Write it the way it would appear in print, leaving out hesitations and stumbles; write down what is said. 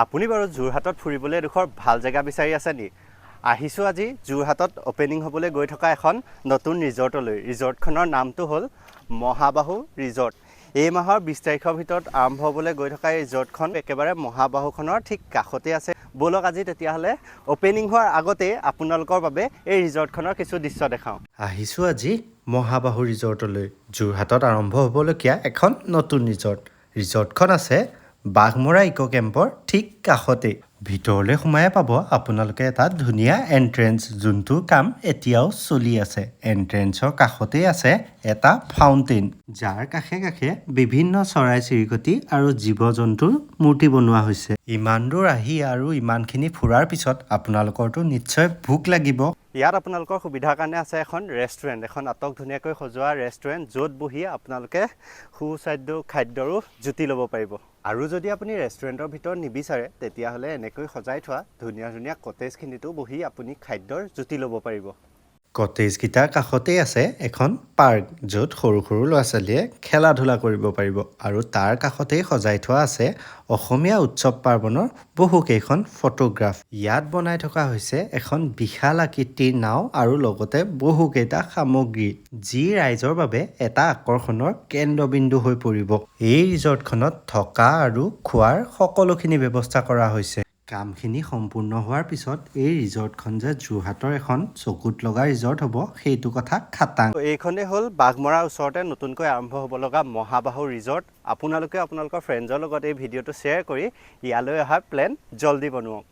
আপুনি বাৰু যোৰহাটত ফুৰিবলৈ এডোখৰ ভাল জেগা বিচাৰি আছে নি? আহিছোঁ আজি যোৰহাটত অ'পেনিং হ'বলৈ গৈ থকা এখন নতুন ৰিজৰ্টলৈ। ৰিজৰ্টখনৰ নামটো হ'ল মহাবাহু ৰিজৰ্ট। এই মাহৰ 20 তাৰিখৰ ভিতৰত আৰম্ভ হ'বলৈ গৈ থকা এই ৰিজৰ্টখন একেবাৰে মহাবাহুখনৰ ঠিক কাষতে আছে। ব'লক, আজি তেতিয়াহ'লে অ'পেনিং হোৱাৰ আগতেই আপোনালোকৰ বাবে এই ৰিজৰ্টখনৰ কিছু দৃশ্য দেখাওঁ। আহিছোঁ আজি মহাবাহু ৰিজৰ্টলৈ, যোৰহাটত আৰম্ভ হ'বলগীয়া এখন নতুন ৰিজৰ্ট। ৰিজৰ্টখন আছে বাঘমৰা ইক' কেম্পৰ ঠিক কাষতেই। ভিতৰলৈ সোমাই পাব আপোনালোকে এটা ধুনীয়া এণ্ট্ৰেঞ্চ, যোনটোৰ কাম এতিয়াও চলি আছে। এণ্ট্ৰেঞ্চৰ কাষতেই আছে এটা ফাউণ্টেইন, যাৰ কাষে কাষে বিভিন্ন চৰাই চিৰিকটি আৰু জীৱ জন্তুৰ মূৰ্তি বনোৱা হৈছে। ইমান দূৰ আহি আৰু ইমানখিনি ফুৰাৰ পিছত আপোনালোকৰতো নিশ্চয় ভোক লাগিব। ইয়াত আপোনালোকৰ সুবিধাৰ কাৰণে আছে এখন ৰেষ্টুৰেণ্ট, এখন আটক ধুনীয়াকৈ সজোৱা ৰেষ্টুৰেণ্ট, য'ত বহি আপোনালোকে সুস্বাদু খাদ্যৰো জুতি ল'ব পাৰিব। আৰু যদি আপুনি ৰেষ্টুৰেণ্টৰ ভিতৰত নিবিচাৰে, তেতিয়াহ'লে এনেকৈ সজাই থোৱা ধুনীয়া ধুনীয়া কটেজখিনিতো বহি আপুনি খাদ্যৰ জুতি ল'ব পাৰিব। কটেজকেইটাৰ কাষতেই আছে এখন পাৰ্ক, য'ত সৰু সৰু ল'ৰা ছোৱালীয়ে খেলা ধূলা কৰিব পাৰিব। আৰু তাৰ কাষতেই সজাই থোৱা আছে অসমীয়া উৎসৱ পাৰ্বণৰ বহুকেইখন ফটোগ্ৰাফ। ইয়াত বনাই থকা হৈছে এখন বিশাল আকৃতিৰ নাও আৰু লগতে বহুকেইটা সামগ্ৰী, যি ৰাইজৰ বাবে এটা আকৰ্ষণৰ কেন্দ্ৰবিন্দু হৈ পৰিব। এই ৰিজৰ্টখনত থকা আৰু খোৱাৰ সকলোখিনি ব্যৱস্থা কৰা হৈছে। কামখিনি সম্পূৰ্ণ হোৱাৰ পিছত এই ৰিজৰ্টখন যে যোৰহাটৰ এখন চকুত লগা ৰিজৰ্ট হ'ব, সেইটো কথা খাটাং। এইখনেই হ'ল বাঘমৰাৰ ওচৰতে নতুনকৈ আৰম্ভ হ'ব লগা মহাবাহু ৰিজৰ্ট। আপোনালোকে আপোনালোকৰ ফ্ৰেণ্ডছৰ লগত এই ভিডিঅ'টো শ্বেয়াৰ কৰি ইয়ালৈ অহাৰ প্লেন জল্দি বনোৱাওক।